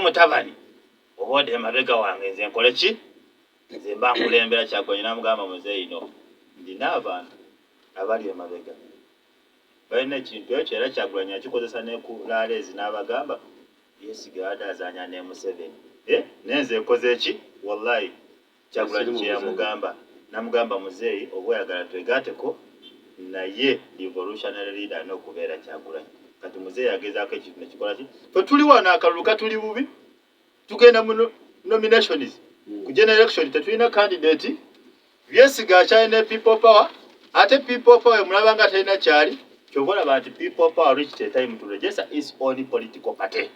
Mutabani, oba odde emabega wange, nze nkole ki? Nze mba nkulembera. Kyagulanyi n'amugamba, "Muzeeyi, no, ndina abantu abali emabega balina ekintu ekyo." Era Kyagulanyi akikozesa ne ku rallies n'abagamba, "Yeesiga abadde azanya ne Museveni. Eh, nenze nkoze eki?" Wallahi, Kyagulanyi Siri mu kye yamugamba, namugamba, "Muzeeyi, oba oyagala twegaateko, naye revolutionary leader alina okubeera Kyagulanyi." Kati muzeeyi agezaako ekintu nekikola ki? Fe tuli wano, akalulu katuli bubi, tugenda mu nominations ku general election, tetulina candidate. Byesiga akyalina People Power, ate People Power emulaba nga talina kyali. Kyova olaba nti People Power reached a time to register its own political party.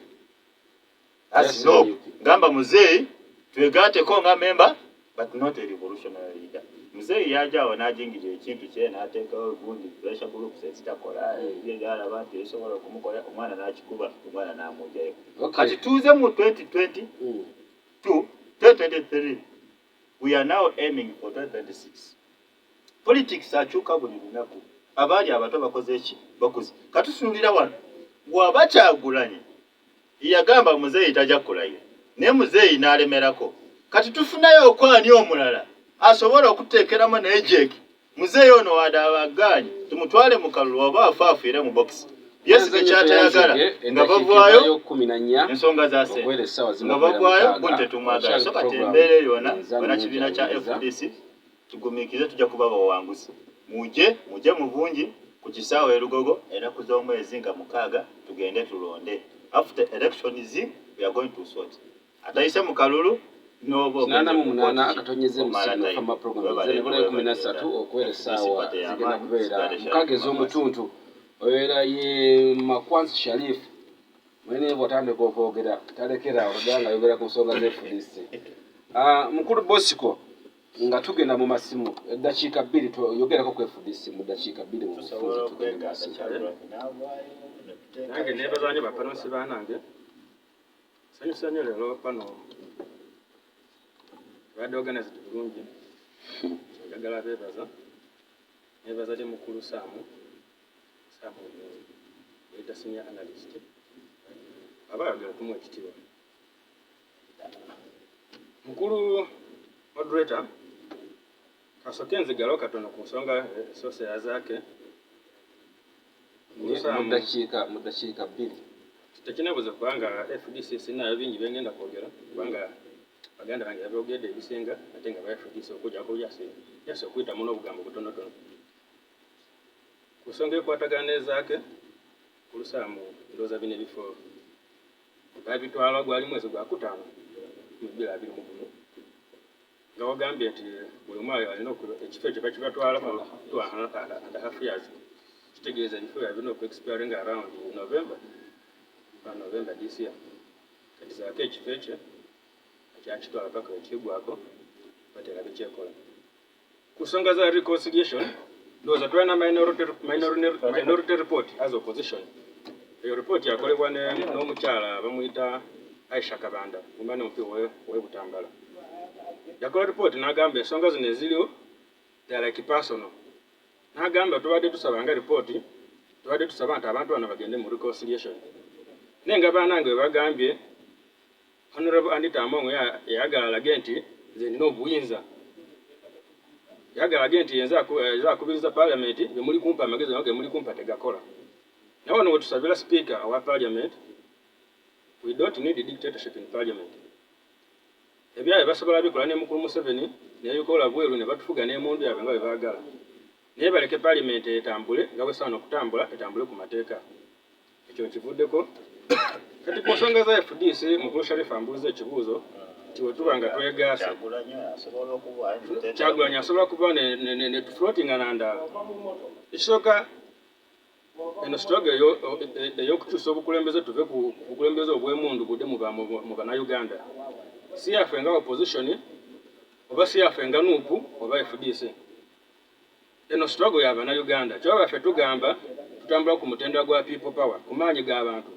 That's no gamba, "Muzeeyi, twegaateko nga member, but not a revolutionary leader." Muzeeyi yajaawo n'ajingirira ekintu kye, n'ateekawo gundi pressure groups ezitakola ebyo byalaba nti ebisobola okumukola. Omwana n'akikuba, omwana n'amugjayo. Kati tuze mu 2022, 2023, we are now aiming for 2026. Politics akyuka buli lunaku. Abaali abato bakoze eki? Bakuze. Katusunulira wano, waba Kyagulanyi yagamba muzeeyi tajja kulayira, naye muzeeyi n'alemerako. Kati tufunayo okwani omulala asobola okuteekeramu naye jeki muzeeyi ono wadde abagaanyi, tumutwale mu kalulu, oba afa afiire mu bokisi. Byesige kyatayagala nga bavaayo ensonga za sente, nga bavaayo gundi tetumwagala. So kati embeera yonna, banakibiina kya FDC, tugumiikirize, tujja kuba bawanguzi. Muje, muje mu bungi ku kisaawe e Lugogo ennaku z'omwezi nga 6, tugende tulonde. After elections we are going to sort atayise mu kalulu n'oba 88.6 fama program zenebula 13 okuwera essaawa zigenda kubeera 6 ez'omutuntu. Obeera ye Makwansi Sharif mwene bwatandika okwogera talekera oludda nga ayogera ku nsonga za FDC. Ah, mukulu Bosco, nga tugenda mu masimu, eddakiika 2, yogerako ku FDC mu ddakiika 2 mu bufunze, tugende mu masimu. Nange nebaza nnyo ba panelists banange. Sanyusa nnyo leero, pano badde organized bulungi. Njagala beebaza, nebaza ne mukulu Saamu. Saamu yeta senior analyst, aba ayogera tumuwa ekitiibwa. Mukulu moderator, kasooke nzigalewo katono ku nsonga esoose yazaake. Mu ddakiika 2. Tekinabuza kubanga FDC sinayo bingi byengenda kwogera, kubanga baganda bange babyogedde ebisinga, ate nga ba FDC okujjako yase okuyitamu n'obugambo butonotono ku nsonga ekwatagana n'ezaake kulusaamu. Ndowooza bino ebifo babitwala gwali mwezi gwakutaano mu 2021, nga wagambye nti buli omu alina ekifo ekyo bakibatwala for 2.5 years. Kitegeeza ebifo byabwe birina okuexpiringa around November, November this year. Kati zaako ekifo ekyo akyakitwala paka wekigwako, batera bikyekola. Ku nsonga za reconciliation, ndowooza tulina minority report as opposition. Eyo report yakolebwa n'omukyala bamuyita Aisha Kabanda, mumani MP we Butambala. Yakola report n'agamba ensonga zino eziriwo, they are like personal. N'agamba tubadde tusaba nga report, tubadde tusaba nti abantu bano bagende mu reconciliation, naye nga banange bwe bagambye Honorable Anita Among yayagala alage nti nze nina obuyinza, yagala alage nti yenze akubiriza parliament, bemuli kumpa amagezi nago gemuli kumpa tegakola. Naye wano wetusabira speaker owa parliament, we don't need dictatorship in parliament. Ebyayo basobola bikola ne mukulu Museveni nebikola bweru ne batufuga n'emundu yaabwe nga bwe baagala, naye baleke parliament etambule nga bwesaana okutambula, etambule ku mateeka. Ekyo nkivuddeko. Kati ku nsonga za FDC, mukulu Sharifa ambuuza ekibuuzo nti wetuba nga twegaase, Kyagulanyi asobola kuba netufloatinga nandala. Ekisooka, eno struggle ey'okukyusa obukulembeze, tuve ku bukulembeze obw'emundu budde mu bannayuganda, si yaffe nga opposition oba si yaffe nga NUP oba FDC. Eno struggle ya bannayuganda. Kyova ffe tugamba tutambula ku mutendera gwa People Power, ku maanyi g'abantu.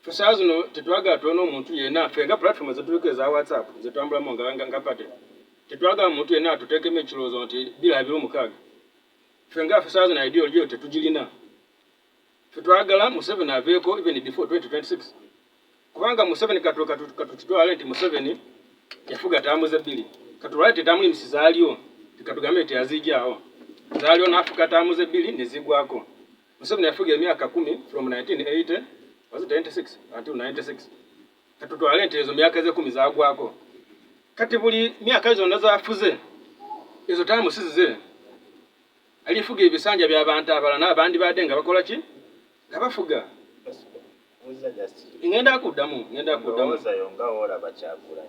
Ffe saa zino tetwagala tuone omuntu yenna. Ffe nga platform zetuliko eza WhatsApp zetutambulamu nga party, tetwagala muntu yenna atuteekemu ekirowoozo nti 2026. Ffe nga ffe saa zino ideology eyo tetugirina. Ffe twagala Museveni aveeko even before 2026. Kubanga Museveni katukitwale nti Museveni yafuga term ze bbiri, katulwale ti term limits zaaliwo, tikatugambe nti yazijjaawo, zaaliwo n'afuga term ze bbiri ne zigwako. Museveni yafuga emyaka 10 from 1980, was it 96 until 96. Katutwale nti ezo myaka ze 10 zagwako. Kati buli myaka zonna zafuze ezo term si zize, alifuga ebisanja by'abantu abalala n'abandi badde nga bakola ki, nga bafuga. Ngenda kuddamu.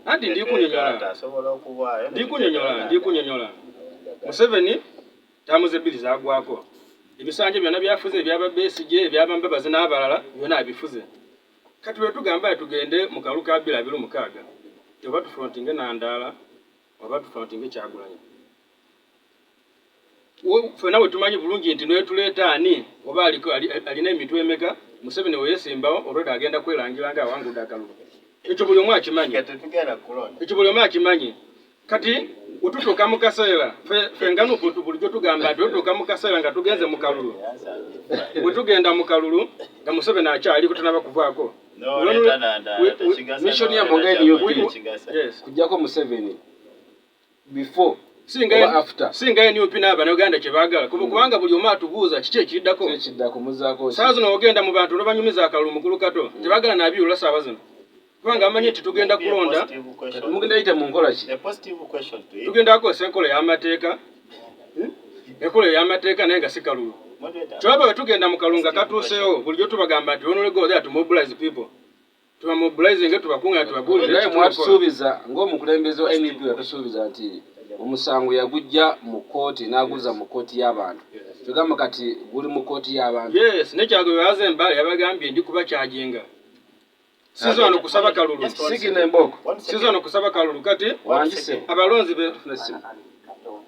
Anti ndikunyonyola, ndikunyonyola, ndikunyonyola. Museveni term ze bbiri zagwako, ebisanja byonna byafuze, ebyaba Besigye, ebyaba Mbabazi n'abalala byonna abifuze. Kati lwe tugamba tugende mu kalulu ka 2026, oba tufrontinge Nandaala oba tufrontinge Kyagulanyi, ffenna bwe tumanyi bulungi nti netuleeta ani oba alina emitwe emeka, Museveni weyesimbawo olwedde agenda kwerangira nga awangudde akalulu. Ekyo buli omu akimanyi, ekyo buli omu akimanyi. Kati wetutuuka mu kaseera, ffe nga NUP bulijjo tugamba nti wetutuuka mu kaseera nga tugenze mu kalulu, bwe tugenda mu kalulu nga Museveni akyaliko tanaba kuvaako. Mission yammwe nga NUP kujjako Museveni before oba after? Singa NUP n'Abannayuganda kye baagala, kubanga buli omu atubuuza kiki ekiddako. Ekiddako muzaako? Saawa zino ogenda mu bantu nobanyumiza akalulu mukulu kato, tebaagala nabiwula saawa zino, kubanga bamanyi nti tugenda kulonda. Mugenda yita mu nkola ki? Tugenda kukozesa enkola ey'amateeka, enkola ey'amateeka, naye nga si kalulu. Kyolaba bwe tugenda mu kalulu nga katuuseewo, bulijjo tubagamba nti only go there to mobilize people, tubamobilizinge, tubakunga, tubabuulire. Naye mwatusuubiza ng'omukulembeze wa NUP yatusuubiza nti omusango yagujja mu kkooti n'aguza mu kkooti y'abantu. Tugamba kati guli mu kkooti y'abantu? Yes, nekyago bwe Embale yabagambye ndi kubakyajinga sizo wano kusaba kalulu. Sigina emboko. Sizo wano kusaba kalulu kati. Wangi ssebo. Abalonzi be Tufune essimu.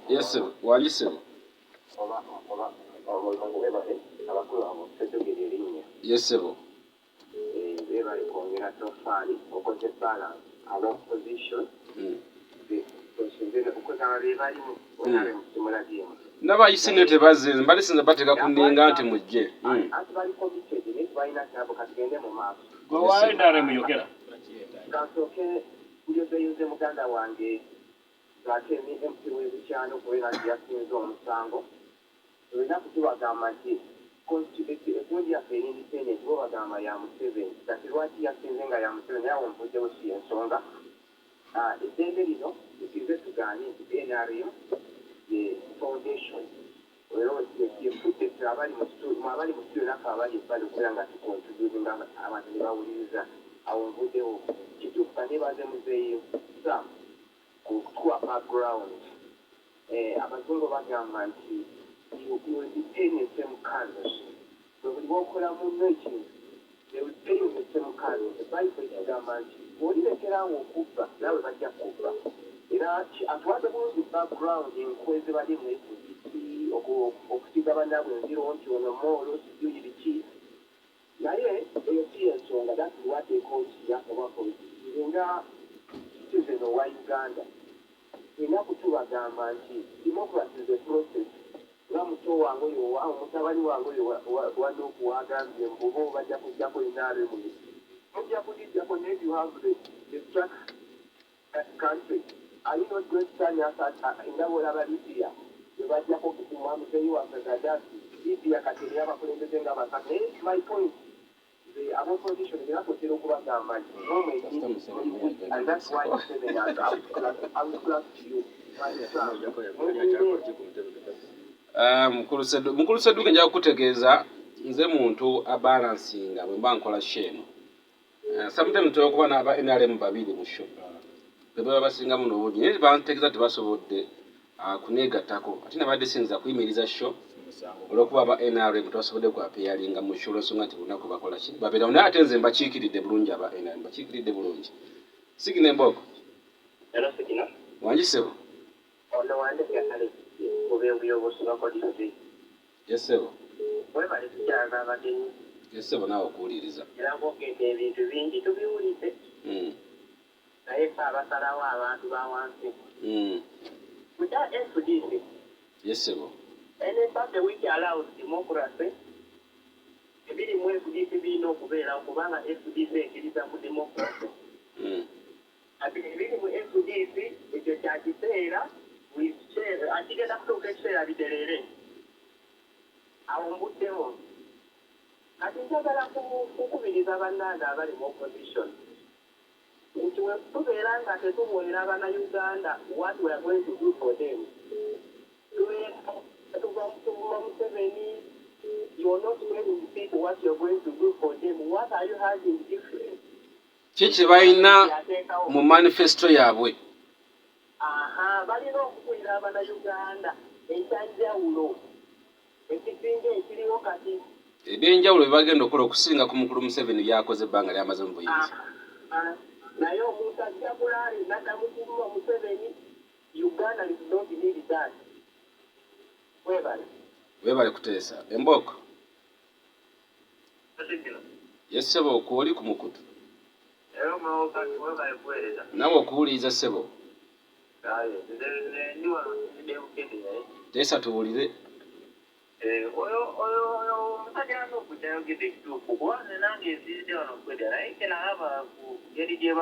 Yes ssebo, wangi ssebo. Oba omulungu webale abakulu abo sejogera erinnya. Yes ssebo. Bebale kwongera tofaali okoze balance aba opposition okozaba be balimu NRM simulabyemu. Nabayise ne tebazze, mbali sinza bateeka ku nninga nti mujje. Anti bali committed naye tebalina kyabo. Katugende mu maaso. Gwe wa NRM yogera. Kansooke njozeyoze muganda wange ate ni MP w'ebukyano okubeera nti yasinze omusango. Olunaku tubagamba nti egundi yaffe eri independent, bo bagamba ya Museveni. Kati lwaki yasinze nga ya Museveni? Naye awo nvuddewo, si ensonga. Eddembe lino tukize tugaanye nti NRM ye foundation era yefudde ffe abali mu abali mu studio naffe abali ebbali okubeera nga tucontributinga abantu ne bawuliriza. Awo nvuddewo. Kituufu, kanebaze muzeeyi Sam kutuwa background. Abazungu bagamba nti you will be paying the same candles. Bwe buli bwokola munno ekintu, they will pay you the same candles. Bible ekigamba nti bw'olirekerawo okubba, naawe bajja kubba. Era atuwadde bulungi background, enkwe ze bali mu FDC, okusiga bannaabwe enziro nti ono moolo sijuyi biki, naye eyo si yensonga. That is what they call siasa oba politics. Nze nga citizen owa Uganda nina kutubagamba nti democracy is a process. Nga muto wange oyo, mutabani wange oyo wanuuku wagambye mbubo bajja kujjako NRM, mujja kugijjako, naye you have the structure country. Are you not going to turn us nga bwolaba Libya bwe bajjako muzeeyi waffe Gaddafi? Libya kati erina abakulembeze nga basatu. Naye my point, the opposition era okubagamba nti mwe and that's why Museveni has outclassed you. Mukulu Sedduke, nja kukutegeeza nze muntu abalansinga bwe mba nkola show eno. Sometimes ntera okuba n'aba NRM babiri mu show, be baba basinga muno obungi, naye bantegeeza tebasobodde kuneegattako. Ate nabadde siyinza kuyimiriza show olwokuba aba NRM tebasobodde kwapeyalinga mu show, olwensonga nti lunaku bakola ki, babeerawo. Naye ate nze mbakiikiridde bulungi, aba NRM mbakiikiridde bulungi. Sigina emboko. Hello, Sigina. Wangi ssebo. Ono wandeke Alex Mubenguye Obusubako district. Yes ssebo. Webale tukyaza abagenyi. Yes ssebo, naawe okuwuliriza. Era ng'ogenda ebintu bingi tubiwulidde. Naye ffe abasalawo abantu ba wansi. Without FDC, Yes ssebo. Any party which allows democracy, Ebiri mu FDC birina okubeerawo kubanga FDC ekkiriza mu democracy. Kati ebiri mu FDC ekyo kya kiseera, buli kiseera akigenda kutuuka ekiseera bitereere. Awo mbuddewo. Kati njagala kukubiriza bannange abali mu opposition nti we tubeera nga tetubuulira Bannayuganda what we are going to do for them, tubeera tuva tuvuma Museveni. You are not telling people what you are going to do for them. What are you having different? Ki kye balina mu manifesto yaabwe? Aha, balina okubuulira Abannayuganda ekyanjawulo ekisinga ekiriwo kati. Ebyenjawulo bye bagenda okukola okusinga ku mukulu Museveni by'akoze ebbanga ly'amaze mu buyinza. Aha. Naye omuntu ajja kulaali naddamu kuvuma Museveni. Uganda is not need that. Webale. Weebale kuteesa. Embooko. Yes ssebo, kw'oli ku mukutu. Era omulowokati, webale kuweereza. Naawe okuwuliriza, ssebo. Aye, nze ndi wano nzidde Bukedea. Teesa tuwulire. Oyo omusajja alina okujja ayogedde ekituufu, kuba nze nange nsinzidde wano Bukedea, naye kyenalaba ku ngeri gye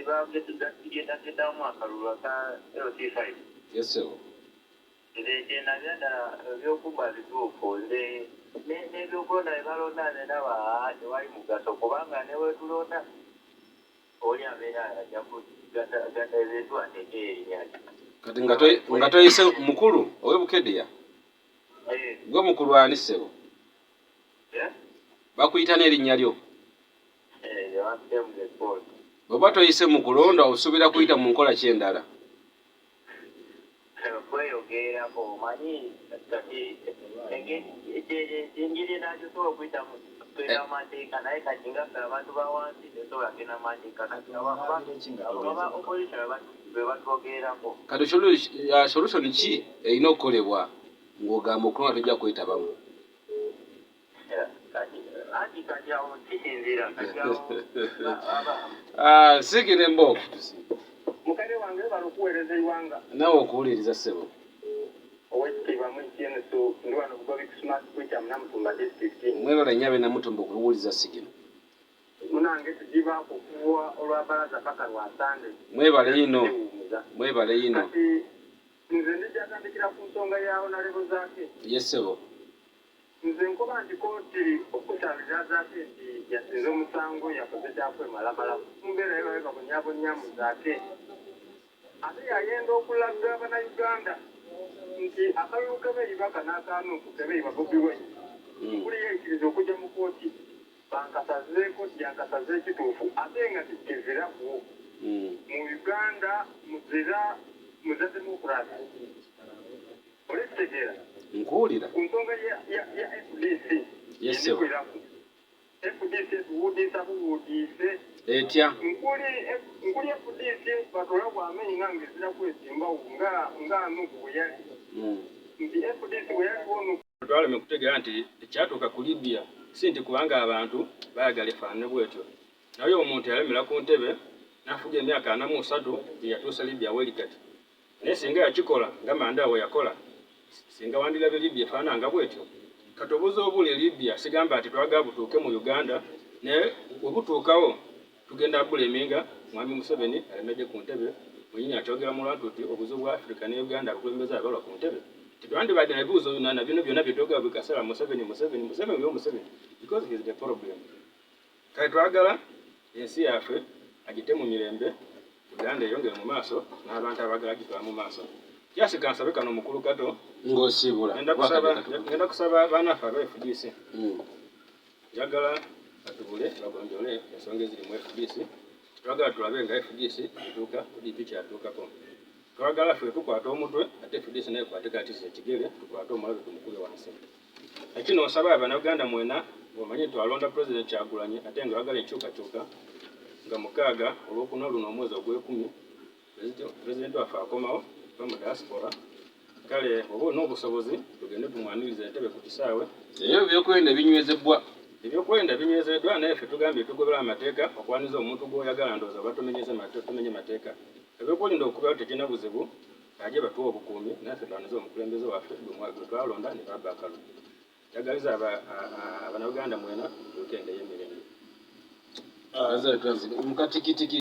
bagedagedamu akalulu aka LC5. Yes ssebo. Nze kyenabya ddala, ebyokubba bituufu. Nze n'ebyokulonda bye balonda, nze ndaba tewali mugaso, kubanga ne bwetulonda oli abeera ajja kugata ebintu ateeke erinnya lye. Kati nga toyise mukulu ow'e Bukedea, gwe mukulu ani, ssebo? Bakuyita n'erinnya lyo? Bw'oba toyise mu kulonda, osuubira kuyita mu nkola ki endala? Kweyogerako, omanyi kati engeri endala gyosobola okuyitamu kugenda mu mateeka, naye kati nga ffe abantu ba wansi tetusobola kugenda mu mateeka. Kati aba opposition be batwogerako. Kati solution ki erina okukolebwa ng'ogamba okulonda tojja kwetabamu? Kati anti kati awo kisinziira kati awo Ah, Siigina embooko. Mukadde wange, webale okuweereza eiwanga. Naawe okuwuliriza, ssebo. Owekitiibwa Mwikyenusu, ndi wano Bugobi Smart Kwitam, Namutumba District. Mwebale nnyo ab'e Namutumba okuwuliriza Sigino. Munange, tugibaako okuva olwa balaza paka lwa Sande. Mwebale ino. Tuwumuza. Mwebale ino. Kati nze ndijatandikira ku nsonga ya Honorable Zaake. Yes ssebo. Nze nkoba nti kooti okusalira Zaake nti yasinze omusango yakoze kyakwemalamala ku mbeera yo babe babonyabonyamu Zaake, ate yayenda okulaga Bannayuganda nti akalulu kebeeyibaka n'akaanuuku kebeeyiba Bobi Wine. Buli yayikiriza okujja mu kooti bankasaze, kooti yankasaze ekituufu, ate nga kizirawo mu Uganda. Muzira muza democracy, olekitegeera? Nkuwulira. Ku nsonga ya FDC, Yes, sir. endikwiraku FDC etuwudiisa buwudiise. Etya? Nkuli FDC batola bwamenyi nga ezira kwesimbawo nga Nugu bwe yali, nti FDC bwe yaliwo Nugu. Twaleme okutegeera nti ekyatuuka ku Libya si nti kubanga abantu baayagala efaanane bwetyo, naye omuntu yalemera ku ntebe n'afuga emyaka 43 gye yatuusa Libya weri kati. Naye singa yakikola nga Mandela bwe yakola, singa wandirabye Libya efaanana nga bwetyo. Kati obuzibu obuli e Libya, sigamba nti twagala butuuke mu Uganda, naye bwe butuukawo tugenda buleminga mwami Museveni alemedde ku ntebe mwenyini akyogera mu lwatu nti obuzibu bwa Africa ne Uganda abakulembeze abalwa ku ntebe. Tetwandibadde na bibuuzo na bino byonna byetwogera buli kaseera, Museveni, Museveni, Museveni, yo Museveni, because he is the problem. Kale twagala ensi yaffe agite mu mirembe, Uganda eyongere mu maaso n'abantu abagala gitwala mu maaso. Kyasika nsabe kano omukulu Kato. Ng'osiibula. Ngenda kusaba banaffe aba FDC. Njagala batubule bagonjole ensonga eziri mu FDC. Twagala tulabe nga FDC etuuka ku DP kyatuukako. Twagala ffe tukwata omutwe, ate FDC naye ekwate kati ekigere, tukwate omulabe tumukube wansi. Ekino nsaba Abannayuganda mwena ng'omanyi nti twalonda Pulezidenti Kyagulanyi, ate nga oyagala enkyukakyuka, nga 6 Olwokuna luno omwezi ogw'ekumi Pulezidenti waffe akomawo va mu diaspora. Kale oba olina obusobozi, tugende tumwanirize entebe ku kisaawe. Ebyo ebyokwerinda binywezebbwa. Ebyokwerinda binywezeddwa, naye ffe tugambye tugobera amateeka. Okwaniriza omuntu gw'oyagala, ndowooza oba tomenye mateeka. Ebyokwerinda okubeerawo tekirina buzibu, aje batuwe obukuumi, naffe twanirize omukulembeze waffe gwe twalonda ne babba akalulu. Njagaliza Abanauganda mwena weekend ey'emirembe. Mukatikitiki.